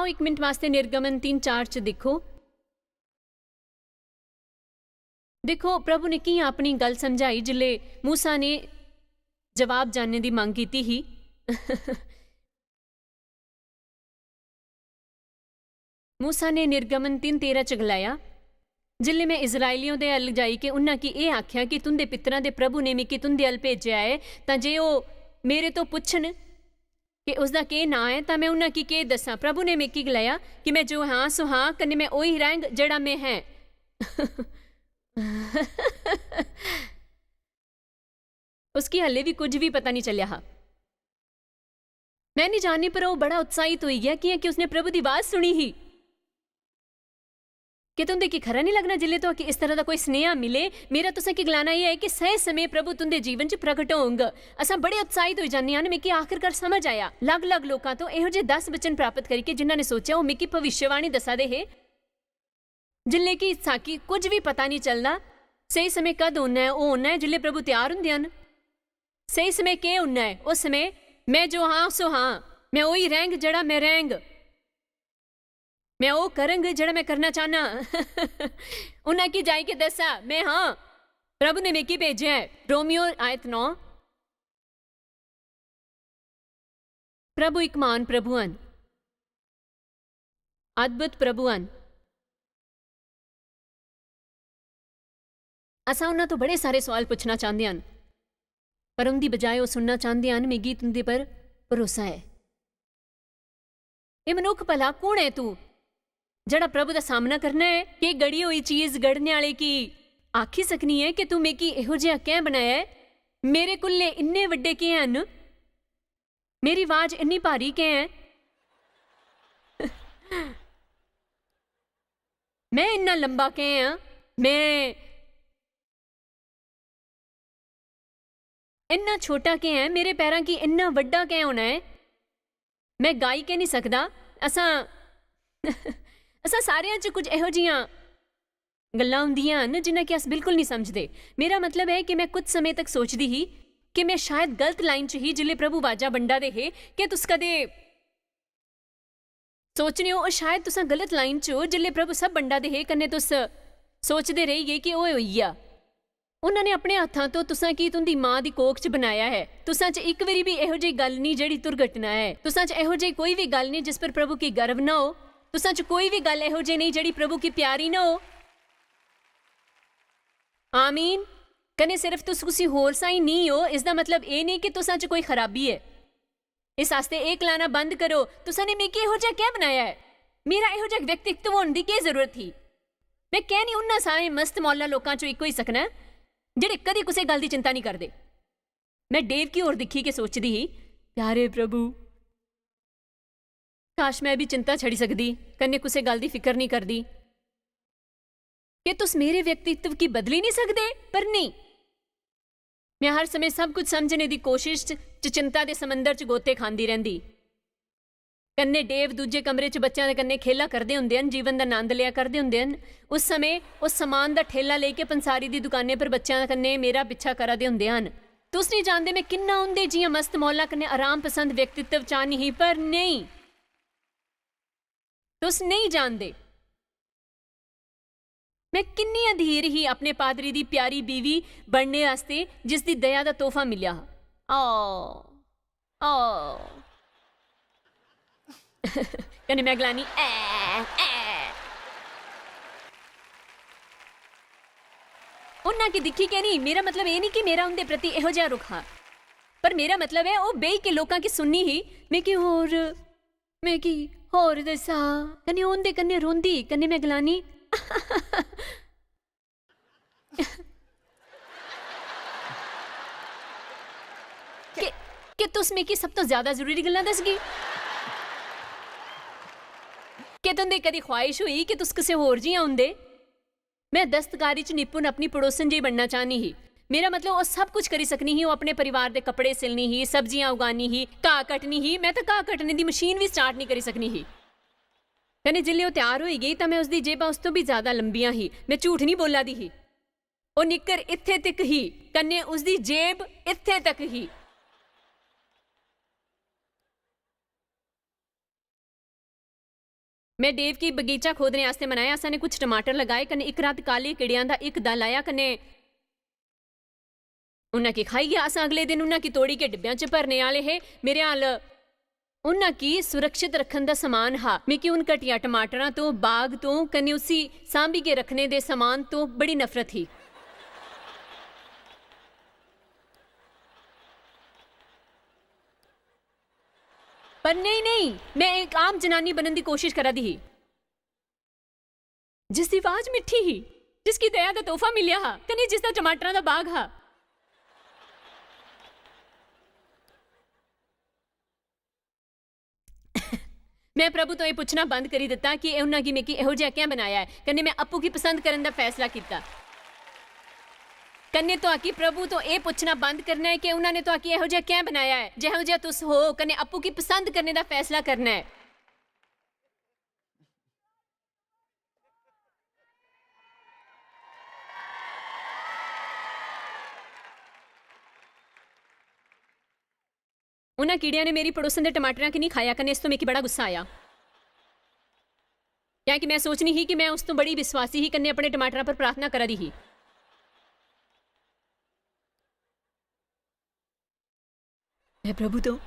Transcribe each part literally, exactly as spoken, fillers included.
आओ, इक मिनट वास्तै निर्गमन तीन चार च दिक्खो। दिक्खो, प्रभु ने कि'यां अपनी गल्ल समझाई जिसलै मूसा ने जवाब जानने दी मंग कीती ही। मूसा ने निर्गमन तीन तेरां च गलाया, "जिसलै मैं इस्राएलियों दे अल जाई के उन्हां की एह आख्या कि तुंदे पितरां दे प्रभु ने मिकी तुंदे अल भेजेया ऐ, तां जे ओह मेरे तो पुच्छन कि उसदा केह नां ऐ, तां मैं उन्हां की केह दस्सां?" प्रभु ने मिकी गलाया कि मैं जो हां सो हां, कन्ने मैं ओही रैंग जेड़ा मैं हैं। उसकी हल्ले भी कुछ भी पता नहीं चलेया हा। मैं नहीं जाननी, पर ओह बड़ा उत्साहित होई गया, कियां कि उसने प्रभु दी आवाज सुनी ही। के तुंदे की खरा नहीं लगना जिसलै तुहां की इस तरह दा कोई स्नेहा मिले? मेरा तुसें की गलाना यह है कि सही समय प्रभु तुंदे जीवन च प्रगट होंग। असां बड़े उत्साहित होई जाने आं। मिगी आखिरकार समझ आया, लग-लग लोकां तो एहो जे दस वचन प्राप्त करिके जिन्हां ने सोचा ओह मिगी भविष्यवाणी दसा दे हे। जिसलै कि साकी कुछ भी पता नहीं चलदा, सही समय कद होना ऐ, ओह होना ऐ जिसलै प्रभु तैयार हुंदे हन। सही समय केह होना ऐ? उस समय मैं जो हां, सो हां। मैं ओही रैंग जेड़ा मैं रैंग। मैं ओह करंग जेड़ा मैं करना चाहना। उन्हां की जाई के दसा, मैं हां, प्रभु ने मिगी भेजेया ऐ। रोमियो आयत नौ। प्रभु इक महान प्रभु हन, अद्भुत प्रभु हन। असां उन्हां तो बड़े सारे सवाल पुछना चाहंदे हन, पर उंदी बजाय ओह सुनना चाहंदे हन, "मिगी तुंदे पर भरोसा ऐ।" ए मनुख, भला कुण ऐ तू, जेड़ा प्रभु दा सामना करना ऐ? के गड़ी होई चीज गढ़ने आले की आखी सकनी ऐ कि तू मिगी एहो जेहा कैं बनाया ऐ? मेरे कुल्ले इन्ने वड्डे कैं हन? मेरी आवाज इन्नी भारी कैं ऐ? मैं इन्ना लंबा कैं आं? मैं इन्ना छोटा कैं ऐ? मेरे पैरां की इन्ना वड्डा कैं होना ऐ? मैं गाई कैं नहीं सकदा? असां, असां सारेयां च कुछ एहो जियां गल्लां होंदियां हन जिन्हां कि अस बिल्कुल नहीं समझदे। मेरा मतलब ऐ कि मैं कुछ समें तक सोचदी ही कि मैं शायद गलत लाइन च ही जिसलै प्रभु बाजा बंडा दे हे। के तुस कदे सोचने ओ, ओ शायद तुसां गलत लाइन च ओ, जिसलै प्रभु सब बंडा दे हे, कन्नै तुस सोचदे रेही गे कि ओह होई गेआ। उन्हां ने अपने हत्थां तो तुसां की तुंदी मां दी कोख च बनाया ऐ। तुसां च इक बारी भी एहो जेही गल्ल नहीं जेड़ी दुर्घटना ऐ। तुसां च एहो जेही कोई भी गल्ल नहीं जिस पर प्रभु की गर्व ना हो। तुसां च कोई भी गल्ल एहो जेही नहीं जेड़ी प्रभु की प्यारी ना हो। आमीन। कन्नै सिर्फ तुस कुसी होर साई नहीं हो, इसदा मतलब एह नहीं कि तुसां च कोई खराबी ऐ। इस आस्तै एह गलाना बंद करो, "तुसां ने मिगी एहो जेहा कैं बनाया ऐ? मेरा एहो जेहा व्यक्तित्व होने दी केह जरूरत ही? मैं कैं नहीं उन्हां सारे मस्त मौला लोकां चों इक होई सकना जेड़े कदी कुसै गल्ल दी चिंता नहीं करदे?" मैं डेव की ओर दिक्खी के सोचदी ही, "प्यारे प्रभु, काश मैं भी चिंता छड़ी सकदी, कन्नै कुसै गल्ल दी फिकर नहीं करदी।" के तुस मेरे व्यक्तित्व की बदली नहीं सकदे? पर नहीं, मैं हर समय सब कुछ समझने दी कोशिश च, च चिंता दे समंदर च गोते खांदी रैंह्दी। कन्नै डेव दूजे कमरे च बच्चें दे कन्नै खेला करदे हुंदे हन, जीवन दा नंद लेआ करदे हुंदे हन। उस समें ओह् समान दा ठेला लेई के पंसारी दी दुकानै पर बच्चें दे कन्नै मेरा पिच्छा करा दे हुंदे हन। तुस निं जानदे, मैं किन्ना उं'दे जि'यां मस्त मौला कन्नै आराम पसंद व्यक्तित्व च आनी ही, पर नेईं, तुस नेईं जानदे। मैं किन्नी अधीर ही अपने पादरी दी प्यारी बीवी बनने आस्तै, जिसदी दया दा तोहफा मिलेआ हा। ओ, ओ। कन्नै मैं गलानी, "ऐ, ऐ।" उन्ना की दिक्खी के नहीं, मेरा मतलब एह् नहीं कि मेरा उं'दे प्रति एहो जेहा रुख हा, पर मेरा मतलब ऐ, ओह् बेही के लोकां की सुननी ही, मिगी होर, मिगी होर दस्सा। कन्नै ओह् उं'दे कन्नै रोंदी, कन्नै मैं गलानी, "के, के तुस मिगी सब तो ज्यादा जरूरी गल्लां दसगी? के तुं'दी कदी ख्वाहिश होई कि तुस कुसै होर जि'यां होंदे?" मैं दस्तकारी च निपुण अपनी पड़ोसन जेही बनना चाहनी ही। मेरा मतलब, ओह् सब कुछ करी सकनी ही। ओह् अपने परिवार दे कपड़े सिलनी ही, सब्जियां उगानी ही, घाह कटनी ही। मैं तां घाह कटने दी मशीन बी start नहीं करी सकनी ही। कन्नै जिसलै ओह् त्यार होई गेई, तां मैं उसदी जेबां उस तो बी ज्यादा लंबियां ही। मैं झूठ नहीं बोला दी ही। ओह् निक्कर इत्थे तक ही, कन्नै उसदी जेब इत्थे तक ही। मैं डेव गी बगीचा खोदने आस्तै मनाया। असां ने कुछ टमाटर लगाए कन्नै इक रात काले कीड़ियां दा इक दल आया कन्नै उन्हां गी खाई गेआ। असां अगले दिन उन्हां गी तोड़ी के डिब्बियां च भरने आह्ले हे। मेरे हाल उन्हां गी सुरक्षित रक्खण दा समान हा। मिगी उन घटिया टमाटरां तों, बाग तों कन्नै उसी सांभियै रक्खने दे समान तों बड़ी नफरत ही। पर नेईं, नेईं, मैं इक आम जनानी बनन दी कोशिश करा दी ही, जिसदी आवाज मिट्ठी ही, जिसगी दया दा तोहफा मिलेआ हा, कन्नै जिसदा टमाटरां दा बाग हा। मैं प्रभु तो एह पुच्छना बंद करी दित्ता कि एह उन्हां गी मिगी एहो जेहा कैं बनाया ऐ, कन्नै मैं अप्पू गी पसंद करन दा फैसला कीता। कन्नै तुआकी प्रभु तो एह पुच्छना बंद करना ऐ कि उन्हां ने तुआकी एहो जेहा कैं बनाया ऐ, जेहो जेहा तुस हो, कन्नै अप्पू गी पसंद करने दा फैसला करना ऐ। उन्हां कीड़ियां ने मेरी पड़ोसन दे टमाटरां गी नहीं खाया, कन्नै इस तो मिगी बड़ा गुस्सा आया, क्योंकि मैं सोचनी ही कि मैं उस तो बड़ी विश्वासी ही, कन्नै अपने टमाटरां पर प्रार्थना करा दी ही। मैं प्रभु तो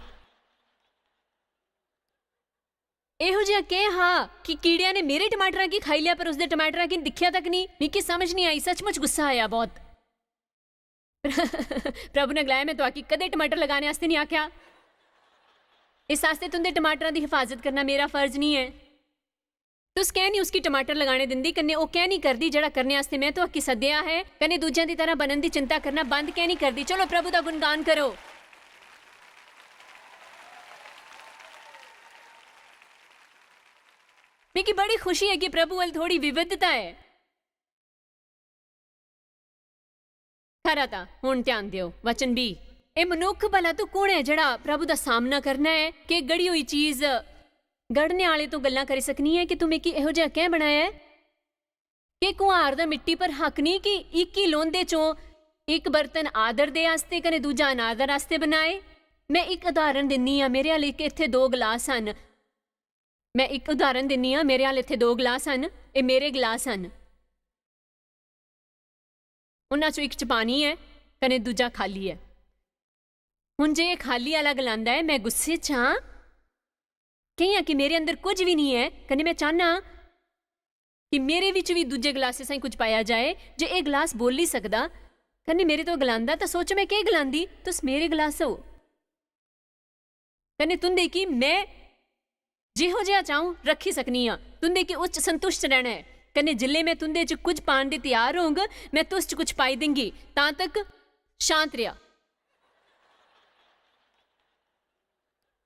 एहो जेहा केह् हा कि कीड़ियां ने मेरे टमाटरां गी खाई लेआ, पर उसदे टमाटरां गी दिक्खेआ तक नहीं। मिगी समझ नहीं आई, सचमुच गुस्सा आया बहुत। प्रभु ने गलाया, "मैं तुआकी कदें टमाटर लगाने आस्तै नहीं आख्या। इस आस्तै तुंदे टमाटरां दी हिफाजत करना मेरा फर्ज नहीं ऐ। तुस कैं नहीं उसकी टमाटर लगाने दिंदी, कन्नै ओह कैं नहीं करदी जेह्ड़ा करने आस्तै मैं तुआकी सद्देआ है? कन्नै दूजें दी तरह बनन दी चिंता करना बंद कैं नहीं करदी? चलो, प्रभु दा गुणगान करो।" मिगी बड़ी खुशी ऐ कि प्रभु अल थोड़ी विविधता ऐ। खरा तां, हुन ध्यान देओ, वचन बीह। ए मनुक्ख, भला तू कुण ऐ जेह्ड़ा प्रभु दा सामना करना ऐ? के गढ़ी होई चीज गढ़ने आले तो गल्लां करी सकनी ऐ कि तू मिगी एहो जेहा कैं बनाया ऐ? के कुहार दा मिट्टी पर हक नहीं कि इक ही लोंदे चों इक बर्तन आदर दे आस्ते कने दूजा अनादर आस्ते बनाए? मैं इक उदाहरण दिन्नी आं, मेरे अल इक इत्थे दो गलास हन। मैं इक उदाहरण दिन्नी आं, मेरे अल इत्थे दो गलास हन, ए मेरे गलास हन। उन्हां चों इक च पानी ऐ कने दूजा खाली ऐ। हुन जे एह खाली आला गलांदा ऐ, "मैं गुस्से च आं, कियां कि मेरे अंदर कुछ भी नहीं ऐ, कने मैं चाहना कि मेरे विच भी दूजे गलासे साई कुछ पाया जाए।" जे एह गलास बोली सकदा, कने मेरे तो गलांदा, तां सोचो मैं केह गलांदी, तुस मेरे गलास हो। कन्नै तुंदे गी मैं जेहो जेहा चाहूं रखी सकनी आं। तुंदे गी उस च संतुष्ट रहना ऐ। कन्नै जिल्लै मैं तुंदे च कुछ पान दे त्यार होंग, मैं तुस च कुछ पाई देंगी। तां तक शांत रेहा।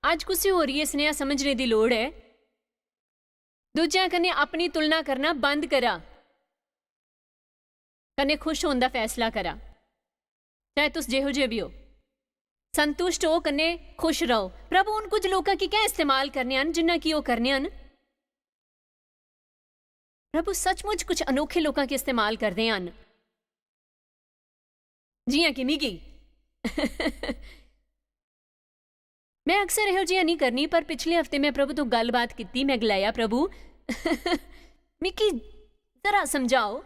अज्ज कुसै होर गी एह सनेहा समझने दी लोड़ ऐ। दूजेआं कन्नै अपनी तुलना करना बंद करा। कन्नै खुश होन दा फैसला करा, चाहे तुस जेहो जे भी हो। संतुष्ट हो कन्नै खुश रहो। प्रभु उन कुछ लोकां गी क्या इस्तेमाल करने हन जिन्ना कि ओह करने हन? प्रभु सचमुच कुछ अनोखे लोकां गी इस्तेमाल करदे हन, जियां कि मिगी। मैं अक्सर एहो जेहा नहीं करनी, पर पिछले हफ्ते मैं प्रभु तो गल्लबात कीती। मैं गलाया, "प्रभु, मिगी जरा समझाओ।"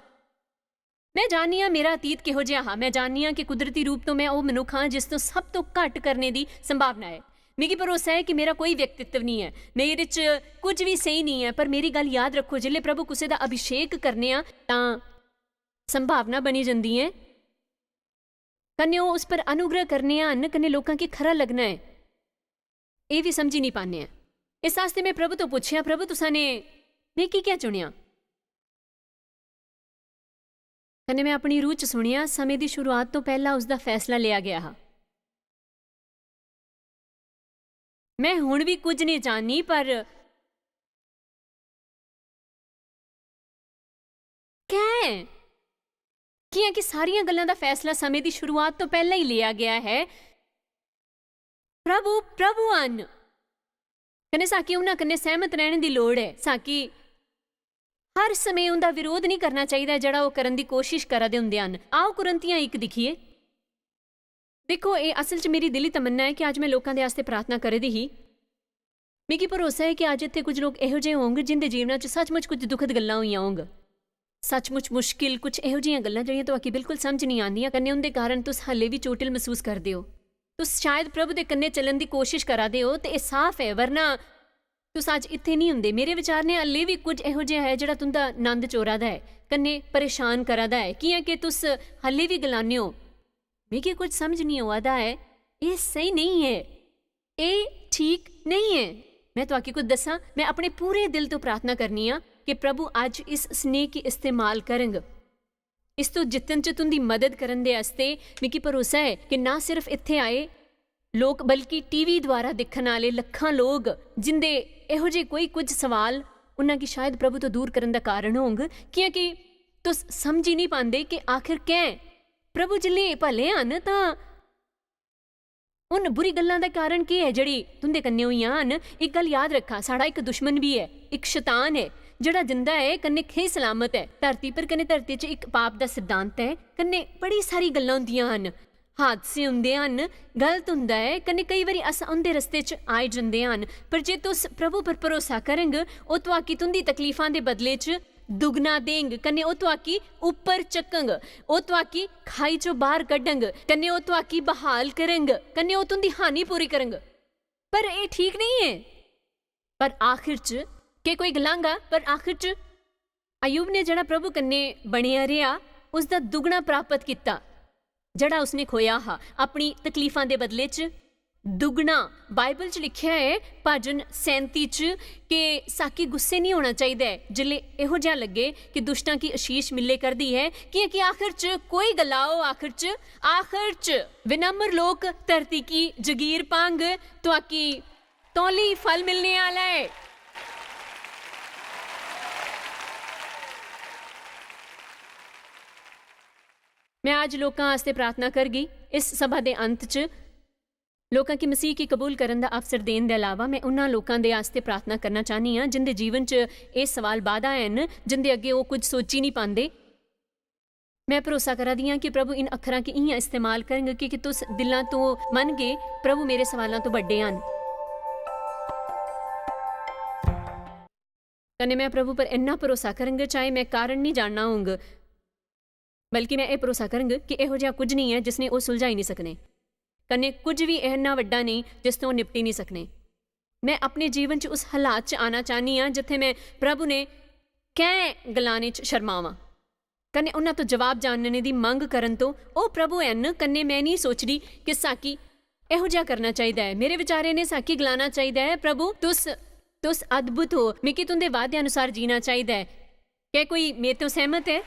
मैं जाननी आं मेरा अतीत किहो जेहा हा। मैं जाननी आं कि कुदरती रूप तो मैं ओह मनुख हां जिस तो सब तो घट करने दी संभावना ऐ। मिगी भरोसा ऐ कि मेरा कोई व्यक्तित्व नहीं ऐ, मेरे च कुछ भी सही नहीं ऐ, पर मेरी गल्ल याद रखो, जिसलै प्रभु कुसै दा अभिषेक करने आं, तां संभावना बनी जंदी ऐ। कन्नै ओह उस पर अनुग्रह करने हन, कन्नै लोकां गी खरा लगना ऐ, एह भी समझी नहीं पाने आं। इस आस्तै मैं प्रभु तो पुच्छेआ, "प्रभु, तुसां ने मिगी क्या चुनेआ?" कन्नै मैं अपनी रूह च सुनेआ, समें दी शुरुआत तो पैहला उसदा फैसला लिया गया हा। मैं हुन भी कुछ नहीं जाननी, पर कैं? कियां कि सारियां गल्लां दा फैसला समें दी शुरुआत तो पैहला ही लिया गया है। प्रभु, प्रभु हन। कन्नै साकी उन्हां कन्नै सैहमत रहने दी लोड़ ऐ। साकी हर समें उंदा विरोध नहीं करना चाहिदा जेहड़ा ओह करन दी कोशिश करा दे हुंदे हन। आओ, कुरिन्थियां इक दिक्खिए। दिक्खो, एह असल च मेरी दिली तमन्ना ऐ कि अज्ज मैं लोकां दे आस्तै प्रार्थना करै दी ही। मिगी भरोसा ऐ कि अज्ज इत्थै कुछ लोक एहो जेह् होंग जिं'दे जीवना च सचमुच कुछ दुखद गल्लां होइयां होंग। सचमुच मुश्किल कुछ एहो जिहियां गल्लां जेह्ड़ियां तुआकी बिल्कुल समझ निं आंदियां, कन्नै उं'दे कारण तुस हाल्ले बी चोटिल मसूस करदे ओ। तुस शायद प्रभु दे कन्नै चलन दी कोशश करा दे ओ ते एह् साफ ऐ, वरना तुस अज्ज इत्थै निं होंदे। मेरे विचार ने हाल्ले बी कुछ एहो जेहा ऐ जेह्ड़ा तुं'दा नंद चोरा दा ऐ, कन्नै परेशान करा दा ऐ, कि'यां कि तुस हाल्ले बी गलाने ओ, "मिगी कुछ समझ निं होआ दा ऐ, एह् स्हेई नेईं ऐ, एह् ठीक नेईं ऐ।" में तुआकी कुछ दस्सां, में अपने पूरे दिल तो प्रार्थना करनी आं कि प्रभु अज्ज इस स्नेह गी इस्तेमाल करंग। इस तो जित्तन च तुं'दी मदद करन दे आस्तै मिगी भरोसा ऐ कि ना सिर्फ इत्थै आए लोक, बल्कि टीवी द्वारा दिक्खन आह्ले लक्खां लोक, जिं'दे एहो जे कोई कुछ सवाल उन्हां गी शायद प्रभु तो दूर करन दा कारण होंग, कि'यां कि तुस समझी निं पांदे कि आखिर कैं। प्रभु जिसलै एह् भले हन, तां उन बुरी गल्लां दा कारण केह् ऐ जेह्ड़ी तुं'दे कन्नै होइयां हन? इक गल्ल याद रक्खा, साढ़ा इक दुश्मन बी ऐ, इक शतान ऐ, जेह्ड़ा जिंदा ऐ, कन्नै खेई सलामत ऐ। धरती पर कन्नै धरती च इक पाप दा सिद्धांत ऐ, कन्नै बड़ी सारी गल्लां होंदियां हन, हादसे होंदे हन, गलत होंदा ऐ, कन्नै केई बारी अस उं'दे रस्ते च आई जंदे हन। पर जे तुस प्रभु पर भरोसा करंग, ओह् तुआकी तुं'दी तकलीफां दे बदले च दुगना देंग, कन्नै ओह् तुआकी उप्पर चकंग, ओह् तुआकी खाई चो बाहर कड्ढंग, कन्नै ओह् तुआकी बहाल करंग, कन्नै ओह् तुं'दी हानि पूरी करंग। पर एह् ठीक नेईं ऐ। पर आखिर च केह् कोई गलांगा? पर आखिर च अयूब ने जेह्ड़ा प्रभु कन्नै बनेआ रेहा, उसदा दुगना प्राप्त कीता। जेह्ड़ा उसने खोया हा, अपनी तकलीफां दे बदले च दुगना। बाइबल च लिखेआ ऐ, भजन सैंती च, कि साकी गुस्से निं होना चाहिदा ऐ जिसलै एहो जेहा लग्गे कि दुष्टां गी आशीष मिले करदी ऐ, कि'यां कि आखिर च कोई गलाओ, आखिर च, आखिर च विनम्र लोक धरती की जगीर पांग, तुआकी तौली फल मिलने आह्ला ऐ। में अज्ज लोकां आस्तै प्रार्थना करगी। इस सभा दे अंत च लोकां गी मसीह गी कबूल करन दा अवसर देन दे अलावा, में उन्हां लोकां दे आस्तै प्रार्थना करना चाह्न्नी आं जिं'दे जीवन च एह् सवाल बाधा हैन, जिं'दे अग्गें ओह् कुछ सोची निं पांदे। में भरोसा करा दी आं कि प्रभु इन अक्खरां गी इ'यां इस्तेमाल करंग कि, कि तुस दिलां तो मनगे, "प्रभु मेरे सवालां तो बड्डे हन।" कन्नै में प्रभु पर इन्ना भरोसा करंग, चाहे में कारण निं जानना होंग, बल्कि में एह् भरोसा करंग कि एहो जेहा कुछ निं ऐ जिसने ओह् सुलझाई निं सकने, कन्नै कुछ बी इन्ना बड्डा नेईं जिस तो ओह् निपटी निं सकने। में अपने जीवन च उस हालात च आना चाह्न्नी आं जित्थै में प्रभु ने कैं गलाने च शर्मावां, कन्नै उन्हां तो जवाब जानने दी मंग करन तो, "ओह् प्रभु हैन, कन्नै में निं सोचदी कि साकी एहो जेहा करना चाहिदा ऐ। मेरे विचारे ने साकी गलाना चाहिदा ऐ, 'प्रभु, तुस, तुस अद्भुत हो, मिगी तुं'दे वादे अनुसार जीना चाहिदा ऐ।'" क्या कोई मेरे तो सैह्मत ऐ?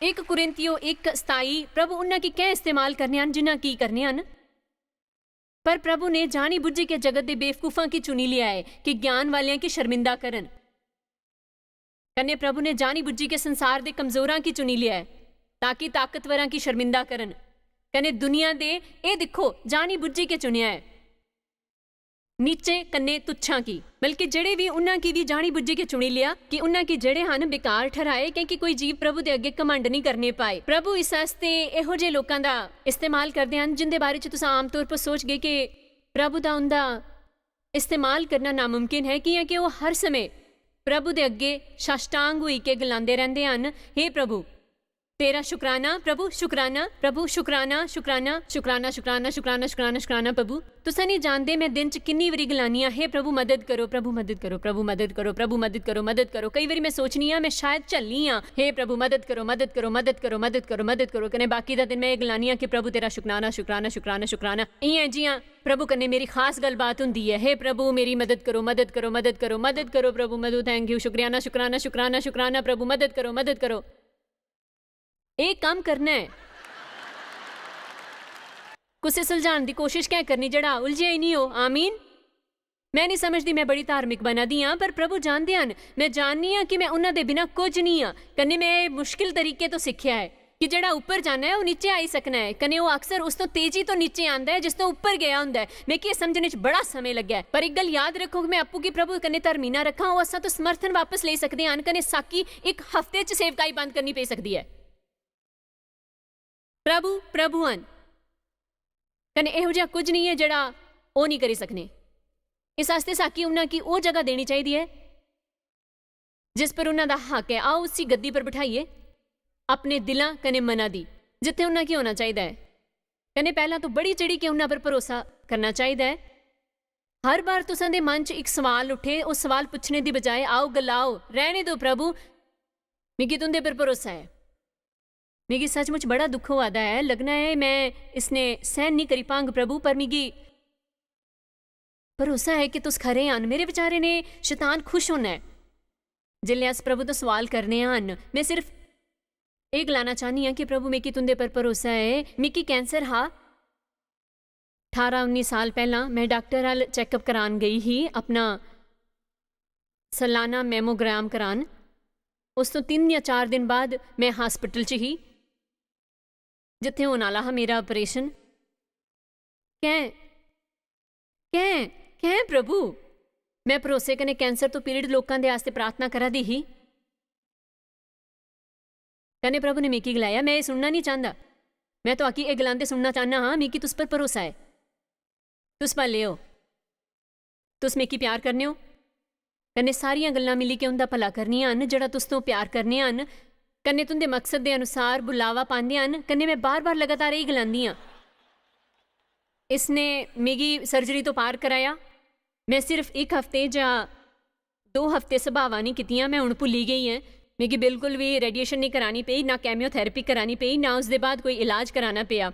इक कुरिन्थियो इक सताई, प्रभु उन्हां गी कैं इस्तेमाल करने हन जिन्हां की करने हन? पर प्रभु ने जानी बुज्झी के जगत दे बेवकूफां की चुनी लिया ऐ कि ज्ञान वालेआं की शर्मिंदा करन। कन्नै प्रभु ने जानी बुज्झी के संसार दे कमजोरां की चुनी लिया ऐ ताकि ताकतवरां की शर्मिंदा करन। कन्नै दुनिया दे, एह् दिक्खो, जानी बुज्झी के चुनेआ ऐ, नीचे कन्नै तुच्छां की, बल्कि जेह्ड़े बी उन्हां की बी जानी बुज्झी के चुनी लिया कि उन्हां की जेह्ड़े हन बेकार ठर्हाए, क्योंकि कोई जीव प्रभु दे अग्गें घमंड निं करने पाए। प्रभु इस आस्तै एहो जे लोकां दा इस्तेमाल करदे हन जिंदे बारे च तुस आमतौर पर सोचगे कि प्रभु दा उंदा इस्तेमाल करना नामुमकिन ऐ, कि'यां कि ओह् हर समें प्रभु दे अग्गें साष्टांग होई के गलांदे रैंह्दे हन, "हे प्रभु, तेरा शुक्राना, प्रभु, शुक्राना, प्रभु, शुक्राना, शुक्राना, शुक्राना, शुक्राना, शुक्राना, शुक्राना, शुक्राना, प्रभु।" तुस निं जानदे, में दिन च किन्नी बारी गलानी आं, "हे प्रभु, मदद करो, प्रभु, मदद करो, प्रभु, मदद करो, प्रभु, मदद करो, मदद करो।" कई बारी में सोचनी आं, में शायद झल्ली आं, "हे प्रभु, मदद करो, मदद करो, मदद करो, मदद करो, मदद करो।" कन्नै बाकी दा दिन में एह् गलानी आं कि, "प्रभु, तेरा शुक्राना, शुक्राना, शुक्राना, शुक्राना।" इ'यां जि'यां प्रभु कन्नै मेरी खास गल्लबात होंदी ऐ, "हे प्रभु, मेरी मदद करो, मदद करो, मदद करो, मदद करो, प्रभु, मधु, thank you, शुक्रियाना, शुक्राना, शुक्राना, शुक्राना, प्रभु, मदद करो, मदद करो।" एह् कम्म करना ऐ। कुसै सुलझान दी कोशिश कैं करनी जेह्ड़ा उलझेआ ही निं हो? आमीन। में निं समझदी में बड़ी धार्मिक बना दी आं, पर प्रभु जानदे हन, में जाननी आं कि में उन्हां दे बिना कुछ निं आं। कन्नै में एह् मुश्किल तरीके तो सिक्खेआ ऐ कि जेह्ड़ा उप्पर जाना ऐ, ओह् नीचे आई सकना ऐ। कन्नै ओह् अक्सर उस तो तेजी तो नीचे आंदा ऐ, जिस तो उप्पर गेआ होंदा ऐ। मिगी एह् समझने च बड़ा समें लग्गेआ ऐ, पर इक गल्ल याद रक्खो कि में आपूं गी प्रभु कन्नै धर्मी ना रक्खां, ओह् असां तो समर्थन वापस लेई सकदे हन, कन्नै साकी इक हफ्ते च सेवकाई बंद करनी पेई सकदी ऐ। प्रभु, प्रभु हन। कन्नै एहो जेहा कुछ नेईं ऐ जेह्ड़ा ओह् नेईं करी सकने। इस आस्तै साकी उन्ना की ओह् जगह देनी चाहिदी ऐ जिस पर उन्ना दा हक ऐ। आओ उसी गद्दी पर बठाइए, अपने दिलां कन्नै मना दी, जित्थै उन्ना की होना चाहिदा ऐ। कन्नै पैह्लां तो बड़ी चढ़ी के उन्ना पर भरोसा करना चाहिदा ऐ। हर बार तुसां दे मन च इक सवाल उठे, ओह् सवाल पुच्छने दी बजाय आओ गलाओ, "रैह्ने दो प्रभु, मिगी तुं'दे पर भरोसा ऐ।" मिगी सचमुच बड़ा दुख होआ दा ऐ, लगना ऐ मैं इसने सैहन निं करी पांग प्रभु, पर मिगी भरोसा ऐ कि तुस खरे हन। मेरे विचारे ने शैतान खुश होना ऐ जिसलै अस प्रभु तो सवाल करने हन। मैं सिर्फ एह् गलाना चाह्न्नी आं कि प्रभु, मिगी तुं'दे पर भरोसा ऐ। मिगी कैंसर हा। ठारां उन्नी साल पैह्लां मैं डाक्टर अल चैकअप करान गेई ही, अपना सालाना मैमोग्राम करान। उस तो तिन्न जां चार दिन बाद मैं हॉस्पिटल च ही, जित्थै होन आह्ला हा मेरा ऑपरेशन। कैं, कैं, कैं प्रभु? मैं भरोसे कन्नै कैंसर तो पीड़त लोकां दे आस्तै प्रार्थना करा दी ही। कन्नै प्रभु ने मिगी गलाया, "मैं एह् सुनना निं चांह्दा। मैं तुआकी एह् गलांदे सुनना चाह्न्ना हां, मिगी तुस पर भरोसा ऐ। तुस भले ओ। तुस मिगी प्यार करने ओ। कन्नै सारियां गल्लां मिली के उं'दा भला करनियां हन, जेह्ड़ा तुस तो प्यार करने हन, कन्नै तुं'दे मकसद दे अनुसार बुलावा पांदे हन।" कन्नै मैं बार-बार लगातार एही गलांदी आं। इसने मिगी सर्जरी तो पार कराया। मैं सिर्फ इक हफ्ते जां दो हफ्ते सभावां निं कीतियां, मैं हुन भुल्ली गेई ऐं। मिगी बिल्कुल बी रेडिएशन निं करानी पेई, ना केमियोथेरेपी करानी पेई, ना उसदे बाद कोई इलाज कराना पेआ।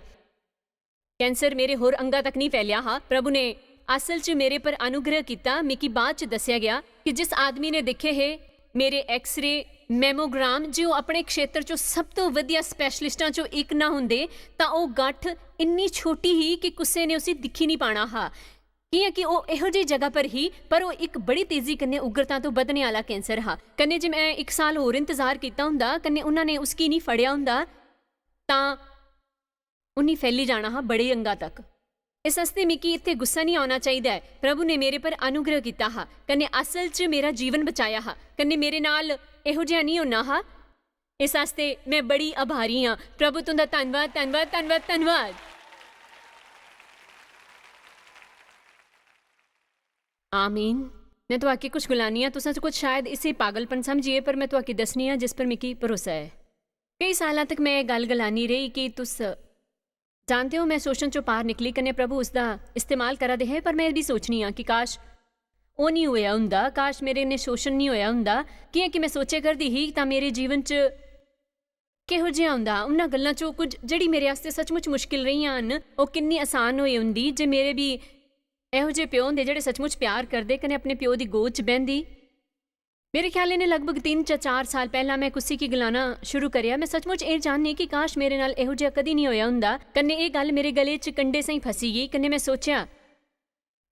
कैंसर मेरे होर अंगा तक निं फैलेआ हा। प्रभु ने असल च मेरे पर अनुग्रह कीता। मिगी बाद च दस्सेआ गेआ कि जिस आदमी ने दिक्खे हे मेरे एक्सरे, मैमोग्राम, जे ओह् अपने क्षेत्र चों सब तो वधिया स्पैशलिस्टां चों इक ना होंदे, तां ओह् गट्ठ इन्नी छोटी ही कि कुसै ने उसी दिक्खी निं पाना हा। कि'यां कि ओह् एहो जेही जगह पर ही, पर ओह् इक बड़ी तेजी कन्नै उग्रता तो बधने आह्ला कैंसर हा। कन्नै जे मैं इक साल होर इंतजार कीता होंदा, कन्नै उन्हां ने उसगी निं फड़ेआ होंदा, तां उन्नी फैली जाना हा बड़े अंगा तक। इस आस्तै मिगी इत्थै गुस्सा निं औना चाहिदा ऐ। प्रभु ने मेरे पर अनुग्रह कीता हा, कन्नै असल च मेरा जीवन बचाया हा, कन्नै मेरे नाल एहो जेहा निं होना हा। इस आस्तै मैं बड़ी आभारी आं। प्रभु तुं'दा धन्नवाद, धन्नवाद, धन्नवाद, धन्नवाद। आमीन। मैं तुआके कुछ गलानी आं, तुसां च कुछ शायद इसी पागलपन समझिए, पर मैं तुआके दस्सनी आं जिस पर मिगी भरोसा ऐ। केई सालां तक मैं एह् गल्ल गलानी रेही कि तुस जानदे ओ, मैं शोशन चों पार निकली कन्नै प्रभु उसदा इस्तेमाल करा दे हे, पर मैं एह् बी सोचनी आं कि काश ओह् निं होएआ होंदा, काश मेरे कन्नै शोशन निं होएआ होंदा। कि'यां कि मैं सोचै करदी ही तां मेरे जीवन च किहो जेहा होंदा हा। उन्हां गल्लां चों कुछ जेह्ड़ी मेरे आस्तै सचमुच मुश्किल रेहियां हन, ओह् किन्नी असान होई होंदी जे मेरे बी एहो जेह् प्यो होंदे जेह्ड़े सचमुच प्यार करदे कन्नै अपने प्यो दी गोद च बैंह्दी। मेरे ख्याल इ'नें लगभग तिन्न जां चार साल पैह्लां मैं कुसै गी गलाना शुरू करेआ, "मैं सचमुच एह् जाननी कि काश मेरे नाल एहो जेहा कदी निं होएआ होंदा।" कन्नै एह् गल्ल मेरे गले च कंडे साहीं फसी गेई। कन्नै मैं सोचेआ,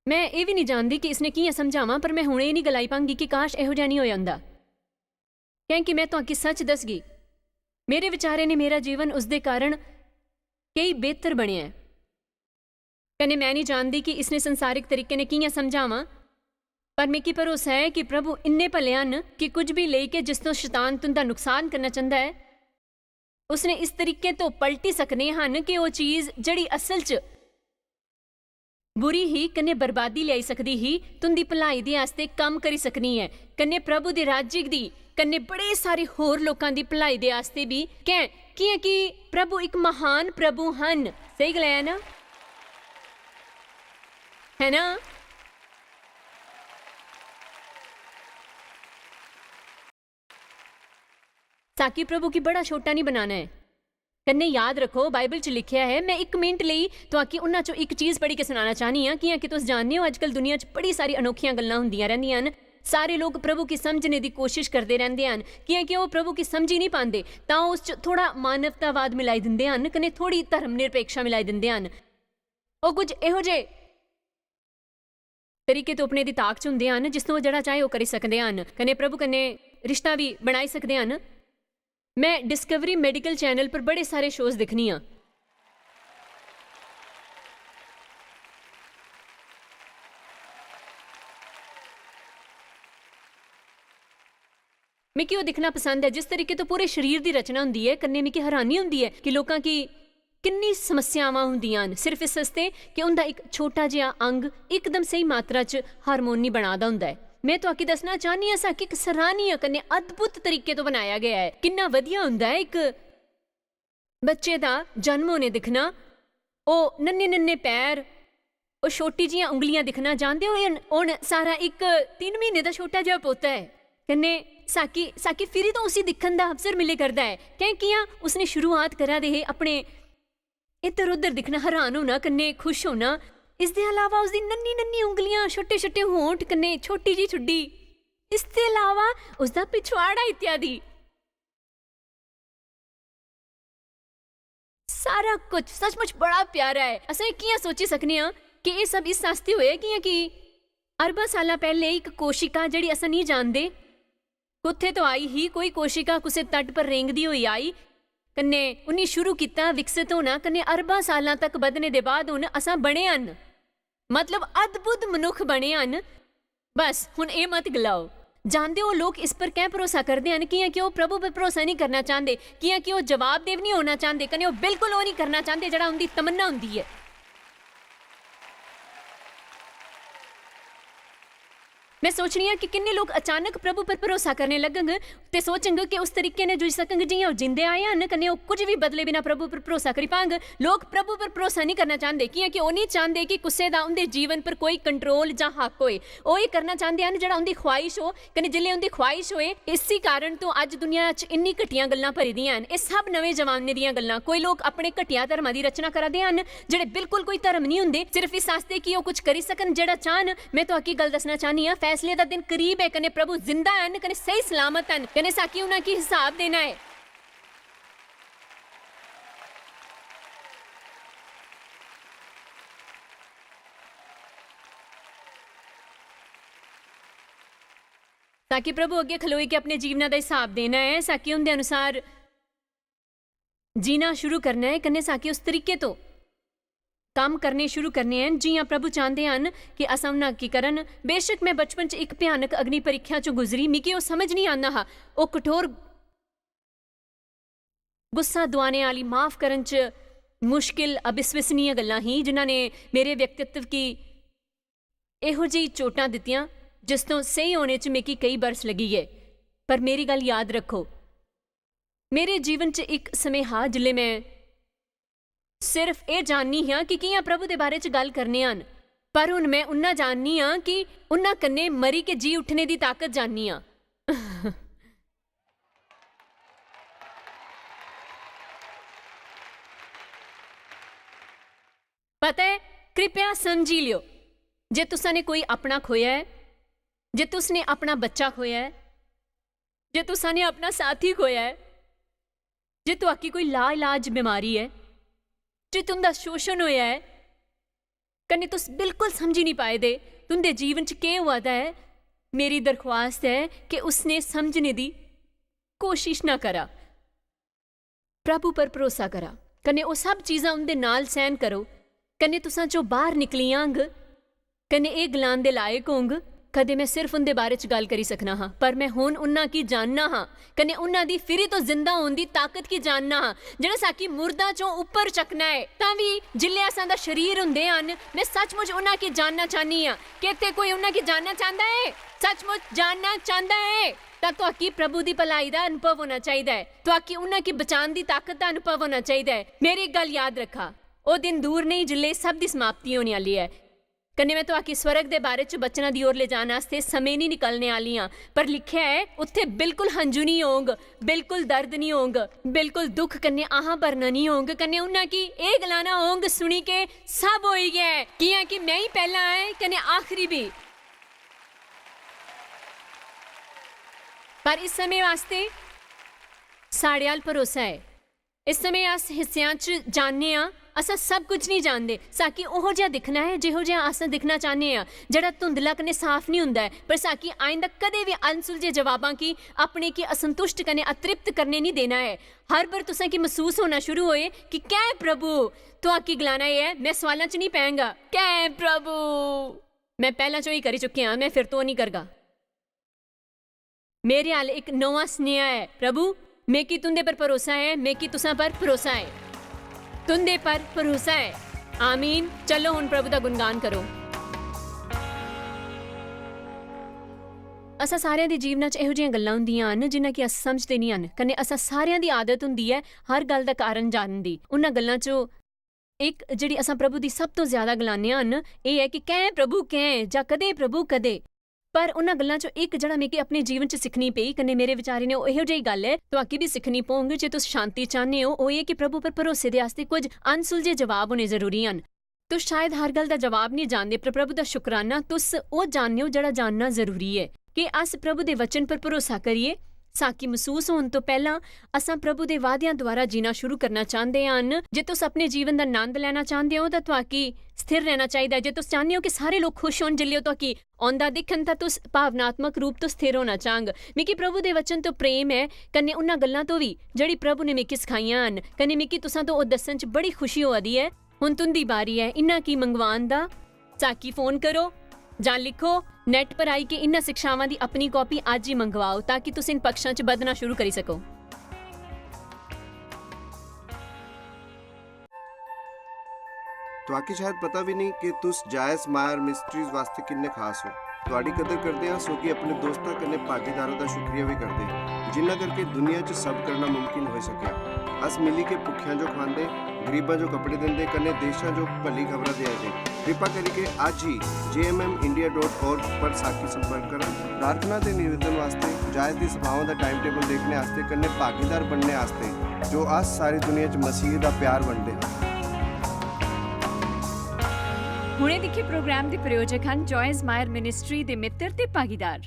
"मैं एह् बी निं जानदी कि इसने कि'यां समझावां, पर मैं हुन एह् निं गलाई पांगी कि काश एहो जेहा निं होएआ होंदा।" कैंह् कि मैं तुआंकी सच दसगी, मेरे विचारें ने मेरा जीवन उसदे कारण केई बेहतर बनेआ ऐ। कन्नै मैं निं जानदी कि इसने संसारिक तरीके ने कि'यां समझावां, पर मिगी भरोसा ऐ कि प्रभु इन्ने भले हन कि कुछ बी लेई के जिस तो शैतान तुं'दा नुकसान करना चांह्दा ऐ, उसने इस तरीके तो पलटी सकने हन कि ओह् चीज जेह्ड़ी असल च बुरी ही कन्नै बर्बादी लेआई सकदी ही, तुं'दी भलाई दे आस्तै कम्म करी सकनी ऐ, कन्नै प्रभु दे राज्य दी, कन्नै बड़े सारे होर लोकां दी भलाई दे आस्तै बी। कैं? कि'यां कि प्रभु इक महान प्रभु हन। स्हेई गलाया ना? है ना? साकी प्रभु गी बड़ा छोटा निं बनाना ऐ। कन्नै याद रक्खो, बाइबल च लिखेआ ऐ, मैं इक मिनट लेई तुआंकी उन्हां चों इक चीज पढ़ी के सनाना चाह्नी आं। कि'यां कि तुस जानदे ओ, अजकल दुनिया च बड़ी सारी अनोखियां गल्लां होंदियां रैंह्दियां न। सारे लोक प्रभु गी समझने दी कोशिश करदे रैंह्दे हन। कि'यां कि ओह् प्रभु गी समझी निं पांदे, तां ओह् उस च थोह्ड़ा मानवतावाद मिलाई दिंदे हन, कन्नै थोह्ड़ी धर्म निरपेक्षा मिलाई दिंदे हन। ओह् कुछ एहो जे तरीके तुप्पने दी ताक च होंदे हन, जिस थमां जेह्ड़ा चाहे ओह् करी सकदे हन, कन्नै प्रभु कन्नै रिश्ता बी बनाई सकदे हन। मैं डिस्कवरी मेडिकल चैनल पर बड़े सारे शोज दिक्खनी आं। मिगी ओह् दिक्खना पसंद ऐ, जिस तरीके तो पूरे शरीर दी रचना होंदी ऐ। कन्नै मिगी हैरानी होंदी ऐ कि लोकां गी किन्नी समस्यावां होंदियां न, सिर्फ इस आस्तै कि उं'दा इक छोटा जेहा अंग इकदम स्हेई मात्रा च हार्मोन निं बना दा होंदा ऐ। में तुआकी दस्सना चाह्न्नी आं, साकी इक सराहनीय कन्नै अद्भुत तरीके तो बनाया गया ऐ। किन्ना वधिया होंदा ऐ इक बच्चे दा जन्म होने दिक्खना, ओह् नन्ने नन्ने पैर, ओह् छोटी जियां उंगलियां दिक्खना। जानदे ओ, एह् हुन सारा इक तिन्न म्हीने दा छोटा जेहा पोता ऐ। कन्नै साकी, साकी फिरी तो उसी दिक्खन दा अवसर मिले करदा ऐ। कैं कि'यां उसने शुरुआत करा दे हे अपने इद्धर उद्धर दिक्खना, हैरान होना कन्नै खुश होना। इसदे अलावा उसदी नन्नी नन्नी उंगलियां, छोटे छोटे होंठ कन्नै छोटी जी ठुड्डी। इसदे अलावा उसदा पिछवाड़ा इत्यादि। सारा कुछ सचमुच बड़ा प्यारा ऐ। असें कि'यां सोची सकने आं कि एह् सब इस आस्तै होएआ, कि'यां कि अरबां साल्लां पैह्लें इक कोशिका, जेह्ड़ी असें निं जानदे कुत्थै तो आई ही, कोई कोशिका कुसै तट पर रेंगदी होई आई, कन्नै उन्नी शुरू कीता विकसित होना, कन्नै अरबां साल्लां तक बधने दे बाद हुन असां बने हन, मतलब अद्भुत मनुक्ख बने हन। बस, हुन एह् मत गलाओ। जानदे ओ, लोक इस पर कैं भरोसा करदे हन? कि'यां कि ओह् प्रभु पर भरोसा निं करना चांह्दे, कि'यां कि ओह् जवाबदेह निं होना चांह्दे, कन्नै ओह् बिल्कुल ओह् निं करना चांह्दे जेह्ड़ा उं'दी तमन्ना होंदी ऐ। में सोचनी आं कि किन्ने लोक अचानक प्रभु पर भरोसा करने लगंग ते सोचंग कि उस तरीके ने जी सकंग जि'यां ओह् जींदे आए हन, कन्नै ओह् कुछ बी बदले बिना प्रभु पर भरोसा करी पांग। लोक प्रभु पर भरोसा निं करना चांह्दे, कि'यां कि ओह् निं चांह्दे कि कुसै दा उं'दे जीवन पर कोई कंट्रोल जां हक होए। ओह् एह् करना चांह्दे हन जेह्ड़ा उं'दी ख्वाहिश हो, कन्नै जिसलै उं'दी ख्वाहिश होए, इसी कारण तो अज्ज दुनिया च इन्नी घटियां गल्लां भरी दियां हन। एह् सब नमें जमाने दियां गल्लां। कोई लोक अपने घटिया धर्मा दी रचना करा दे हन जेह्ड़े बिल्कुल कोई धर्म निं होंदे, सिर्फ इस आस्तै कि ओह् कुछ करी सकन जेह्ड़ा चाह्न। में तुआकी गल्ल दस्सना चाह्न्नी आं, फैसले दा दिन करीब ऐ, कन्नै प्रभु जिंदा हन, कन्नै स्हेई सलामत हन, कन्नै साकी उ'नें गी हिसाब देना ऐ। ताकि प्रभु अग्गें खलोई के अपने जीवना दा हिसाब देना ऐ, साकी उं'दे अनुसार जीना शुरू करना ऐ, कन्नै साकी उस तरीके तो कम्म करने शुरू करने हन जि'यां प्रभु चांह्दे हन कि अस उन्ना की करन। बेशक में बचपन च इक भयानक अग्नि परीक्षा चों गुजरी, मिगी ओह् समझ निं आंदा हा। ओह् कठोर गुस्सा दुआने आह्ली, माफ करन च मुश्किल, अविश्वसनीय गल्लां ही जिन्हां ने मेरे व्यक्तित्व गी एहो जेही चोटां दित्तियां जिस तों स्हेई होने च मिगी केई बरस लगी गे। पर मेरी गल्ल याद रक्खो, मेरे जीवन च इक समें हा जिसलै में सिर्फ एह् जाननी हियां कि कि'यां प्रभु दे बारे च गल्ल करने हन, पर हुन में उन्ना जाननी आं कि उन्ना कन्नै मरी के जी उट्ठने दी ताकत जाननी आं। पता ऐ, कृपया समझी लियो, जे तुसा ने कोई अपना खोया ऐ, जे तुस ने अपना बच्चा खोया ऐ, जे तुसा ने अपना साथी खोया ऐ, जे तुआकी कोई लाइलाज बमारी ऐ, जे तुं'दा शोशन होया ऐ, कन्नै तुस बिल्कुल समझी निं पाए दे, तुं'दे जीवन च केह् होआ दा ऐ, मेरी दरख्वास्त ऐ कि उसने समझने दी कोशिश ना करा। प्रभु पर भरोसा करा, कन्नै ओह् सब चीजां उं'दे नाल सैह्न करो, कन्नै तुसां चों बाह्र निकली आंग, कन्नै एह् गलान दे लायक होंग, "कदें में सिर्फ उं'दे बारे च गल्ल करी सकना हा, पर में हुन उन्ना की जानना हा, कन्नै उन्ना दी फिरी तो जिंदा होन दी ताकत की जानना हा, जेह्ड़ा साकी मुर्दा चों उप्पर चकना ऐ।" तां बी जिल्लै असां दा शरीर हुंदे हन, में सचमुच उन्ना की जानना चाह्न्नी आं। क्या इत्थै कोई उन्ना की जानना चांह्दा ऐ? सचमुच जानना चांह्दा ऐ? तां तुआकी प्रभु दी भलाई दा अनुभव होना चाहिदा ऐ। तुआकी उन्ना की बचान दी ताकत दा अनुभव होना चाहिदा ऐ। मेरी इक गल्ल याद रक्खा, ओह् दिन दूर नेईं जिल्लै सब दी समाप्ति होने आह्ली ऐ। कन्नै में तुआकी स्वर्ग दे बारे च बचना दी ओर ले जाने आस्तै समें निं निकलने आह्ली आं, पर लिखेआ ऐ, "उत्थै बिल्कुल हंजू निं होंग, बिल्कुल दर्द निं होंग, बिल्कुल दुख कन्नै आहां भरना निं होंग, कन्नै उन्ना की एह् गलाना होंग, सुनी के सब होई गेआ ऐ, कि'यां कि में ही पैह्ला ऐ कन्नै आखरी बी।" पर इस समें आस्तै साढ़े अल भरोसा ऐ। इस समें अस हिस्सेआं च जानने आं, असां सब कुछ निं जानदे। साकी ओहो जेहा दिक्खना ऐ, जेहो जेहा अस दिक्खना चाह्न्ने आं, जेह्ड़ा धुंधला कन्नै साफ निं होंदा ऐ। पर साकी आइंदा कदें बी अनसुलझे जवाबां गी, अपने गी असंतुष्ट कन्नै अतृप्त करने निं देना ऐ। हर बार तुसें गी मसूस होना शुरू होए कि "कैं प्रभु?" तुआकी गलाना एह् ऐ, "में सवालां च निं पैंगा। कैं प्रभु?" में पैह्लां चों ही करी चुके आं, में फिर तो निं करगा। मेरे अल इक नमां सनेहा ऐ, प्रभु, मिगी तुं'दे पर भरोसा ऐ, मिगी तुसां पर भरोसा ऐ। तुं'दे पर भरोसा ऐ। आमीन। चलो, हुन प्रभु दा गुणगान करो। असां सारेआं दे जीवना च एहो जिहियां गल्लां हुंदियां हन जिन्ना कि अस समझदे निं हन, कन्नै असां सारेआं दी आदत हुंदी ऐ हर गल्ल दा कारण जानन दी। उन्हां गल्लां चों इक जेह्ड़ी असां प्रभु दी सब तों ज्यादा गलाने हन, एह् ऐ कि कैं प्रभु कैं, जां कदें प्रभु कदें। पर उन्हां गल्लां चों इक जेह्ड़ा मिगी अपने जीवन च सिक्खनी पेई, कन्नै मेरे विचारे ने ओह् एहो जेही गल्ल ऐ, तुआकी बी सिक्खनी पौंग। जे तुस शांति चाह्ने ओ, ओह् एह् कि प्रभु पर भरोसे दे आस्तै कुछ अनसुलझे जवाब होने जरूरी हन। तुस शायद हर गल्ल दा जवाब नेईं जानदे, पर प्रभु दा शुकराना, तुस ओह् जानने ओ जेह्ड़ा जानना जरूरी ऐ। कि अस प्रभु दे वचन पर भरोसा करियै साकी मसूस होन तो पैह्लां असां प्रभु दे वादेआं द्वारा जीना शुरू करना चांह्दे हन। जे तुस अपने जीवन दा नंद लैना चांह्दे ओ, तां तुआकी स्थिर रहना चाहिदा ऐ। जे तुस चाह्ने ओ कि सारे लोक खुश होन जिसलै ओह् तुआकी औंदा दिक्खन, तां तुस भावनात्मक रूप तो स्थिर होना चांह्ग। मिगी प्रभु दे वचन तो प्रेम ऐ, कन्नै उन्हां गल्लां तो बी जेह्ड़ी प्रभु ने मिगी सखाइयां हन, कन्नै मिगी तुसां तो ओह् दस्सन च बड़ी खुशी होआ दी ऐ। हुन तुं'दी बारी ऐ इन्ना की मंगवान दा। साकी फोन करो जां लिखो, नेट पर आई के इन्हां शिक्षावां दी अपनी कापी अज्ज ही मंगवाओ, ताकि तुस इन पक्षां च बधना शुरू करी सको। तुआकी शायद पता भी नहीं कि तुस जायज मायर मिस्ट्रीज वास्ते किन्ने खास हो। तुआडी कदर करदे आं, सो कि अपने दोस्तां कन्नै भागीदारां दा शुक्रिया भी करदे, जिन्ना करके दुनिया च सब करना मुमकिन होई सकेआ। अस मिली के भुक्खेआं जो खवांदे, गरीबां जो कपड़े दिंदे, कन्नै देशां जो भली खबरां देआ दे। कृपा करिके अज्ज ही J M M India dot org पर साकी संपर्क करो। प्रार्थना ते निवेदन वास्ते जायज दी सभाओं दा टाइम टेबल देखने आस्ते कन्नै भागीदार बनने आस्ते, जो अस सारी दुनिया च मसीह दा प्यार बंडदे हां। हुणे दिक्खे प्रोग्राम दे प्रायोजक हन जॉयस मायर मिनिस्ट्री दे मित्र ते भागीदार।